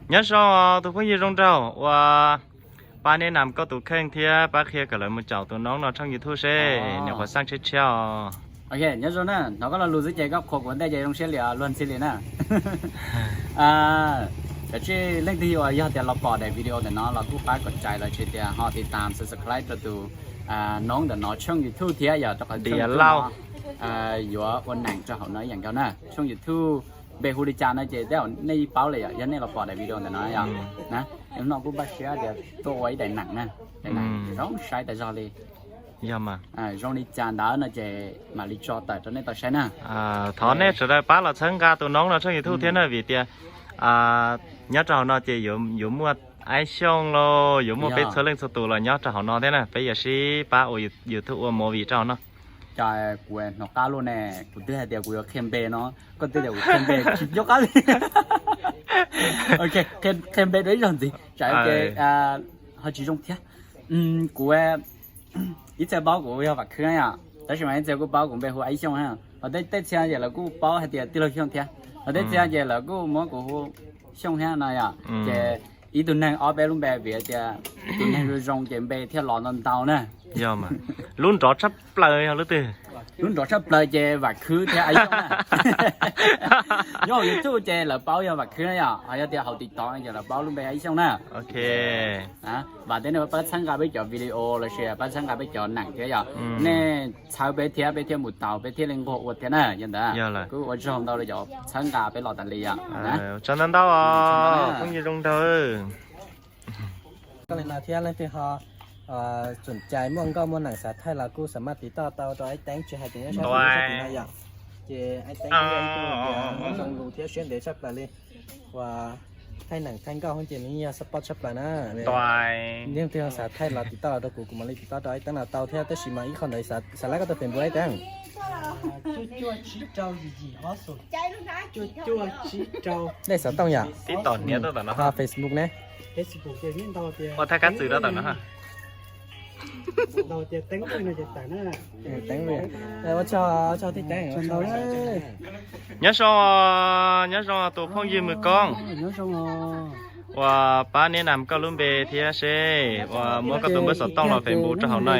Nyob zoo tus phooj ywg zoo nraug, ua pab niaj nam koj tus kheej thiab pab qhia kom lawv mus caum tus noob no tshooj YouTube seb nws qhuav xaj tshiab tshiab os. Ok, nyob zoo na, hnov koj lo lus xwb ces koj qhuas kuv ua ntej ces zoo siab li luag ntxhi li na. Cov tsis leej twg uas yog tias los pom daim video ntawm no los kuj pab kom cais los sis tias ho tiv tam subscribe rau tus noob ntawm no tshooj YouTube thiab yog rau qhov tshooj YouTube no yuav ua neem rau hauv no ib yam nkaus na. Tshooj YouTube npe hu li cas no ces tej zaum nej yeej paub lawm yom, yog nej los pom daim video ntawm no yom. Na, hnub no kuj npaj siab tias tuaj ua ib daim neem na, daim neem zoo saib tas zog li. Yog mas. Zoo li cas ntawd no ces mam li tso tawm rau nej tau saib na. Thov nej sawv daws pab los txhawb nqa tus noob no tshooj YouTube thiab na, vim tias nyob rau hauv no ces yuav muaj Aib Xyooj los yuav muaj peb txhua leej txhua tus los nyob rau hauv no thiab na, peb yuav sib pab ua YouTube ua movie rau hauv no. Cov kuv hnov qab luaj ne, kuv twb hais tias kuv yuav qhia npe no, koj twb tias kuv qhia npe tsis nco qab li. Ok, qhia npe rau ib zaug ntxiv tsam ces ho tsis zoo thiab. Kuv ib txhia paub kuv yog Vam Khwb na yom, tab sis mas ib txhia kuj paub kuv npe hu Aib Xyooj na, ho tej txhia ces lawv kuj paub hais tias tij laug Xyooj thiab, ho tej txhia ces lawv kuj muab kuv hu Xyooj thiab no yom. Ces ib tug neeg ob peb lub npe vim tias tus neeg zoo zoo ces npe thiaj los ntau ntau na. Yog mas, lub nrov tshaj plaws yog lub twg? Lub nrov tshaj plaws ces Vam Khwb thiab Aib Xyooj na. Nyob hauv YouTube ces lawv paub yog Vam Khwb na yom, ho yog tias hauv TikTok no ces lawv paub lub npe Aib Xyooj na. Ok. Vam thiab nej pab txhawb nqa peb cov video los sis pab txhawb nqa peb cov neem thiab yom. Nej txhawb peb thiab peb thiaj mus tau, peb thiaj li nquag ua thiab na, yog ntawd. Kuj ua tsaug ntau rau cov txhawb nqa peb los tas li yom. Tsaug ntau ntau os, phooj ywg zoo nraug. Koj li no thiab leej twg ho txom cai muaj nkauj muaj neem xav thaij los kuj xam maj tiv toj tau rau Aib Teeb, tsis hais tias nyob sab tim no yom. Ces Aib Teeb yog ib tug zoo lus thiab siab ntev tshaj plaws li, uas thaij neem thaij nkauj ces nws yog support tshaj plaws na. Leej twg xav thaij los tiv toj los rau kuv, kuv mam li tiv toj rau Aib Teeb los tau thiab, tab sis mas ib qho ntawd xav laib koj tus Facebook Aib Teeb. Dej xov tooj yom? Ho Facebook ne? Ua thaj kab txwm rau tom no. Teeb, ua tsaug, ua tsaug tij Teeb. Nyob zoo, nyob zoo tus phooj ywg Mws Koob. Ua pab niaj nam koj lub npe thiab seb ua muab koj tus npawb xov tooj los Facebook rau hauv no.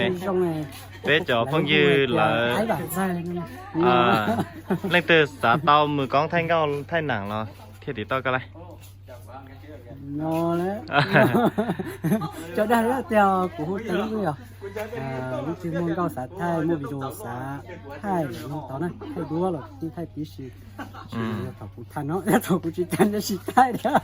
Peb cov phooj ywg lawv, leej twg xav tau Mws Koob thaij nkauj thaij neem los thiaj tiv toj koj lauj. Cov dag tiag, kuv hu Teeb Vwj os. Leej twg muaj nkauj xav thaij, muaj video xav thaij los tau na, thaij duab los tij thaij tib si. Thaum kuv thaij no, thaum kuv tsis thaij tab sis thaij thiab.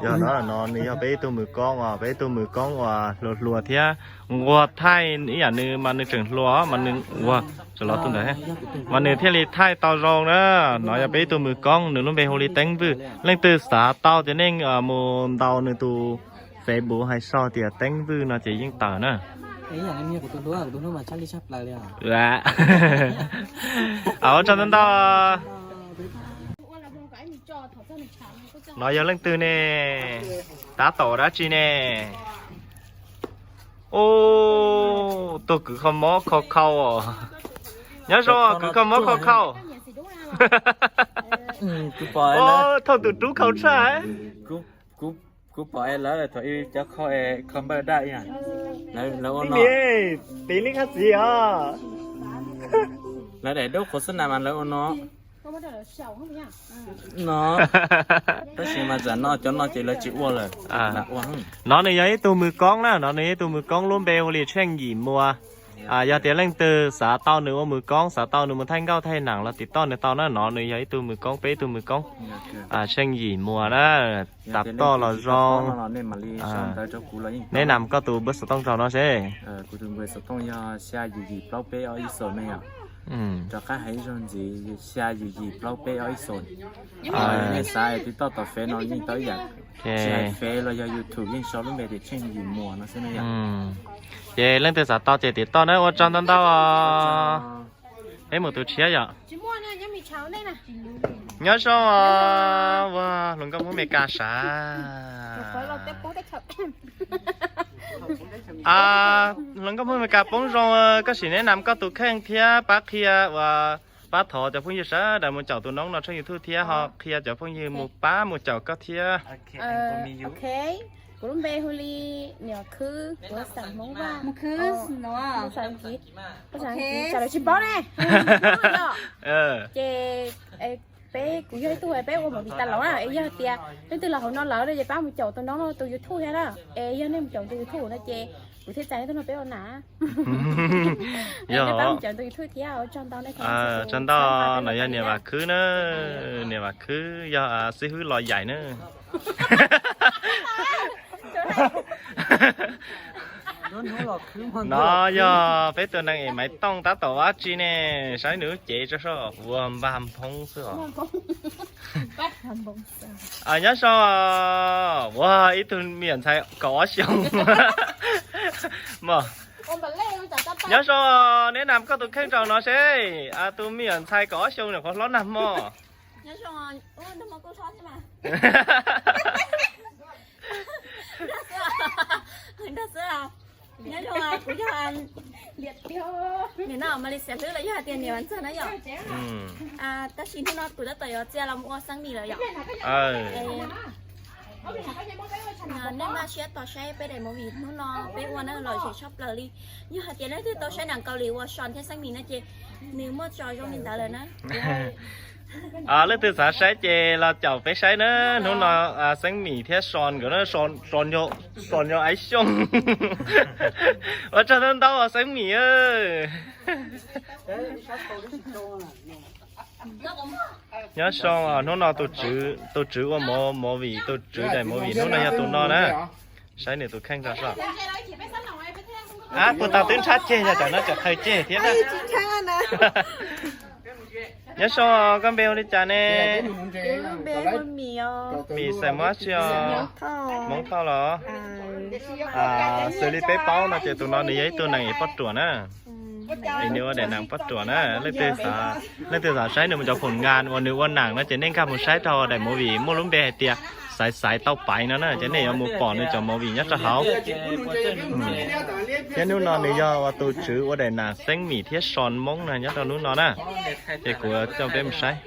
Yog no, no nws yog peb ib tug Mws Koob os, peb ib tug Mws Koob uas hluas hluas thiab nquag thaij ib yam nws mas nws tseem hluas mas nws ua tseem los tus ntawd, mas nws thiaj li thaij tau zoo na. No yog peb ib tug Mws Koob, nws lub npe hu li Teeb Vwj. Leej twg xav tau ces nej mus ntaus nws tus Facebook hais sau tias Teeb Vwj no ces yeej tawm na. Ua tsaug ntau ntau. No yog leej twg ne? Tab tom dab tsi ne? Ub, tus kwv kho mob kho khau os. Nyob zoo kwv kho mob kho khau. Thauj tus rub khau tshaj. Kuv pom es lawv thaum ub cov kho, kho npawj daj, lawv ua no. Tiv li qhab txiv os. Lawv daim duab qhuav xwb na mas lawv ua no. No, tab sis mas tsam no cov no ces lawv tsis ua lawm. No nws yog ib tug Mws Koob na, no nws yog ib tug Mws Koob lub npe hu li Tsheej Yim Muas. Yog tias leej twg xav tau nws ua Mws Koob, xav tau nws mus thaij nkauj thaij neem los tiv toj nws tau na, no nws yog ib tug Mws Koob, peb ib tug Mws Koob. Tsheej Yim Muas na, tab tom los zoo. Nej nam koj tus npawb xov tooj rau no seb. Kuv tus npawb xov tooj yog xya yim yim plaub peb ob ib xoom ne yom. Rov qab hais ib zaug ntxiv, xya yim yim plaub peb ob ib xoom. Nej xav tiv toj tom Fev no yeej tau ib yam. Tsis hais Fev los yog YouTube yeej sau lub npe tias Tsheej Yim Muas no xwb ne yom. Ces leej twg xav tau ces tiv toj na, ua tsaug ntau ntau os. Peb mus tus tshiab yom. Nyob zoo os, ua hluas nkauj Hmoob Amelikas sav. Hluas nkauj Hmoob Amelikas poob zoo, koj sim nej nam koj tus kheej thiab pab qhia uas Pab thov cov phooj ywg sawv daws mus caum tus noob no tshooj YouTube thiab ho qhia cov phooj ywg mus pab mus caum koj thiab. Ok, kuv lub npe hu li Niam Khwb, kuv xeem Hmoob Vaj. Mus khwb no, mus xeem Kiv, mus xeem Kiv, sawv daws tsis paub ne. Ces peb, kuv yog ib tug peb ua movie tas los na, es yog tias leej twg los hauv no lawm no ces pab mus caum tus noob no tus YouTube thiab na. Es yog nej mus caum tus YouTube no ces kuv thiaj txais nej tuaj nrog peb ua nam. Yog pab mus caum tus YouTube thiab, tsaug ntau nej. Tsaug ntau, no yog Niam Vam Khwb na, Niam Vam Khwb yog xib hwb Los Yaim na. No yog peb tus neeg es Maiv Tooj tab tom ua dab tsi ne, saib nws lub cev tso soj ua npag nphoob xwb os. Nyob zoo, ua ib tug me nyuam ntxhais kaum ob xyoos. Nyob zoo, neb nam koj tus kheej rau no seb, tus me nyuam ntxhais kaum ob xyoos nws qhuav hlob nag hmo. Nyob zoo, kuv yog, nim no Malaysia hlwb los yog hais tias niam Vam Txag na yom. Tab sis hnub no kuv tab tom yuav txia los mus ua xeeb mis lawm yom. Nej maj siab tos saib peb daim movie hnub no peb ua na, lom zem tshaj plaws li. Yog hais tias leej twg tau saib nam Kaus Lim ua Sean thiab xeeb mis no ces nws muaj tso zoo li ntawd lawm na. Leej twg xav saib ces los caum peb saib na. Hnub no xeeb mis thiab Sean nkawd na, Sean yog Aiv Xyooj. Ua tsaug ntau ntau os xeeb mis. Nyob zoo, hnub no tus tswv ua movie, tus tswv daim movie hnub no yog tus no na. Saib nws tus kheej tso soj. Ab, puag ta twb ntshab ceg, yog tam no tseem qhaws ceg thiab na. Nyob zoo, koj npe hu li cas ne? Mis xeem Hmoob tsi os? Hmoob Thoj los? Xws li peb paub no ces tus no nws yog ib tug neeg es poj ruam na. Es nws ua daim nam poj ruam na. Leej twg xav saib nws mus cov phoom nkas uas nws ua nam no ces nej nkag mus saib rau daim movie muaj lub npe hais tias Xaiv Xaiv Tau Paiv no na, ces nej yuav mus pom nws cov movie nyob rau hauv. Thiab hnub no nws yog ua tus tswv ua daim nam xeeb mis thiab Sean Hmoob na nyob rau hnub no na. Ces kuv coj peb mus saib.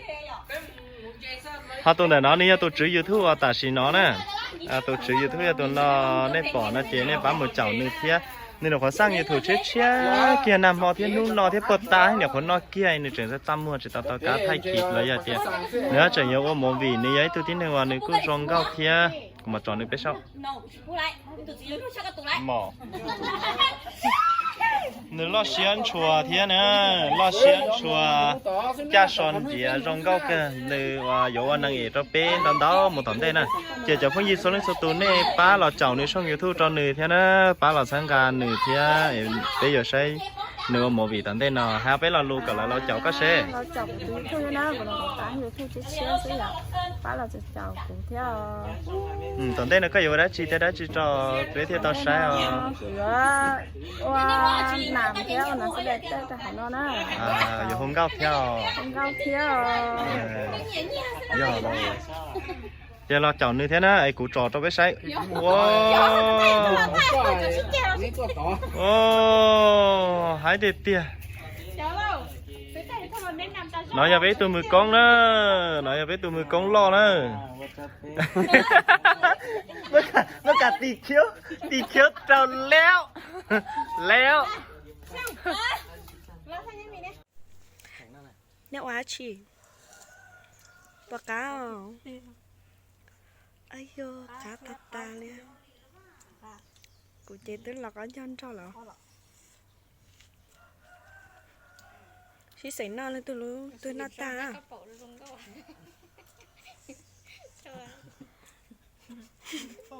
Ho tus ntawm no nws yog tus tswv YouTube uas tam sim no na. Tus tswv YouTube yog tus no, nej pom no ces nej pab mus caum nws thiab. Nws nyuam qhuav xaj YouTube tshiab tshiab kiag nag hmo thiab hnub no thiab puag ta nyuam qhuav no kiag nws tseem txaj muag tsis tau tau kav thaij kiv los yog tias nws tseem yuav ua movie. Nws yog ib tug tib neeg uas nws kuj zoo nkauj thiab. Kuv mam tso nws peb saib. Nws loj siab ntshua thiab na, loj siab ntshua, caj so nciav zoo nkauj kawg. Nws yuav ua neeg es rau peb ntau ntau mus tom ntej na. Ces cov phooj ywg txhua leej txhua tus nej pab los caum nws tshooj YouTube rau nws thiab na, pab los txhawb nqa nws thiab, peb yuav saib nws ua movie tom ntej no. Hais peb lo lus kom lawv los caum koj seb. Tom ntej no koj yuav ua dab tsi thiab dab tsi rau peb thiaj tau saib os? Yuav hu nkauj thiab os. Yog, ces los caum nws thiab na, es kuv tso rau peb saib. Haib tiag tiag. No yog peb ib tug mws koob na, no yog peb ib tug mws koob loj na. Muab kas tis khiv, tis khiv rau leb, leb. Neb ua dab tsi? Puas qab? Yog qab tas tas li. Kuv ces twb los qab ncauj nrog lawm. Sib xeem noj leej twg lub twg noj tag. Ua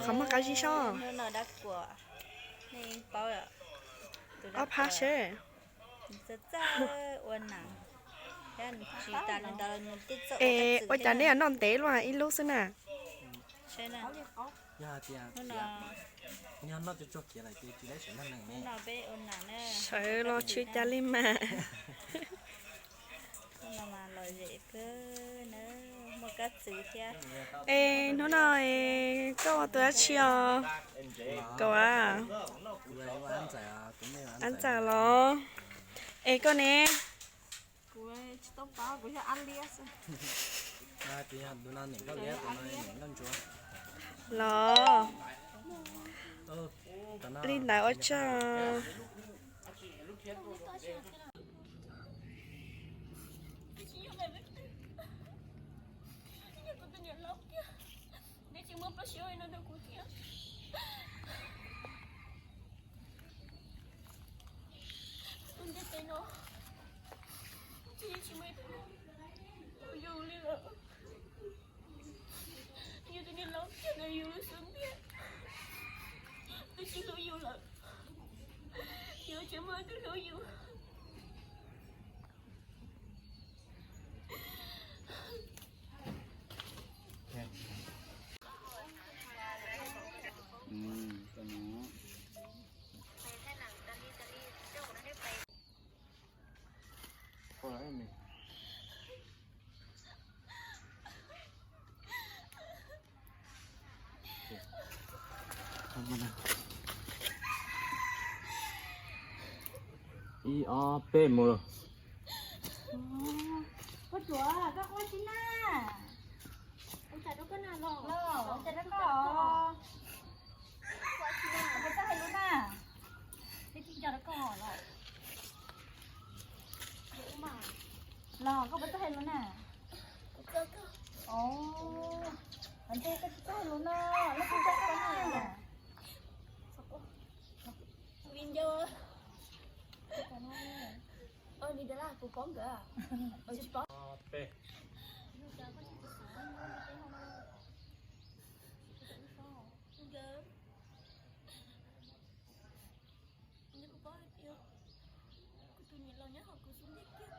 qhov muag qab zib sob. Ob phab seb. Es ua cas nej noj ntev luaj ib lub xwb na? Sawv los tshwm cas li mas. No mas lom zem kawg na, muaj kab txwv thiab. Es hnub no es koj ua tus dab tsi os? Koj a, ab ntxawm los? Es koj ne? Los li ntawd ua tsaug. Tus ntiaj teb no tsis muaj ib tug yug li lawm. Yus tus niam laus kiag ntawd yus lub xub ntiag twb tsis hlub yus lawm, yus tseem muaj tus hlub yus. Ib ob peb mus. Koj tsuav koj quaj tsi na. Ua cas rau koj na los? Ua cas rau koj? Koj puas txawj hais lus na? Peb tsis nco rau koj los. Los koj puas txawj hais lus na? Os, ntej koj tsis txawj hais lus no, leej twg nco koj na? Vim nco. Os, li ntawd kuv paub nkawd. Tsis paub. Nkawd, kuv paub hais tias kuv tus niam laus nyob hauv kuv xub ntiag kiag,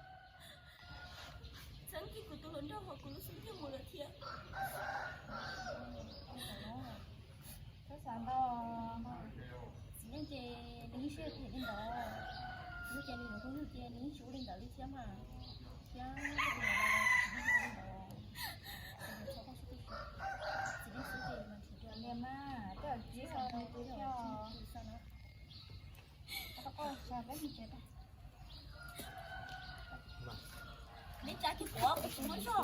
txheeb kiag kuv tus hluas nraug hauv kuv lub xub ntiag mus lawm thiab. Koj xav ntau, txiv neej ces nws yeej siab phem li ntawd, txiv neej ces nws yuav kuv yug ces nws yeej tsis ua li ntawd li thiab mas, thiab txiv neej xwb ces mas tsis ua li mas, koj tsis xav ntau kuv thiab. Koj xav peb mus tsev tag. Neb tsa kiag kuv, kuv tsis muaj zog.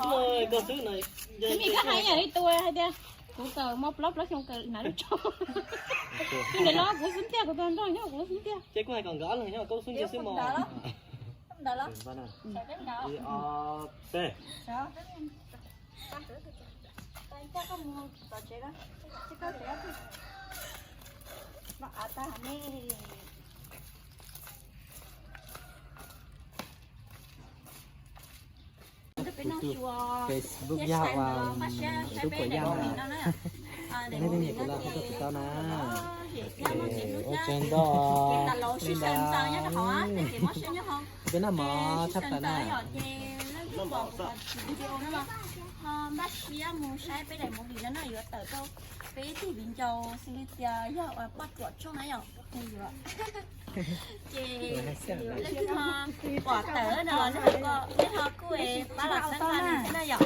Koj xwb no, neb hais yam li tus hais tias kuv tawm mo plaub plaub xyoo kawm hnav lub tsho. Tus niam laus kuv xub ntiag, kuv tus nraug nyob kuv xub ntiag. Ces kuv hais kom nkawd ob leeg nyob koj xub ntiag xwb mog. Ib ob peb. Tus Facebook yog Paj Siab, saib peb daim movie no na. Daim movie no ces ua tsaug ntau, ces tas los sib sau ntawv nyob rau hauv, ces mob siab nyob hauv. Peb noj mov tshaj plaws na. Ces leej twg pom kuv video no los ho npaj siab mus saib peb daim movie no na, yuav tawm rau peb ib tug viv ncaus xws li tias yog poj ruam tshooj na yom. Ces leej twg ho pom tawm no los nej ho kuj pab los txhawb nqa nws thiab na yom.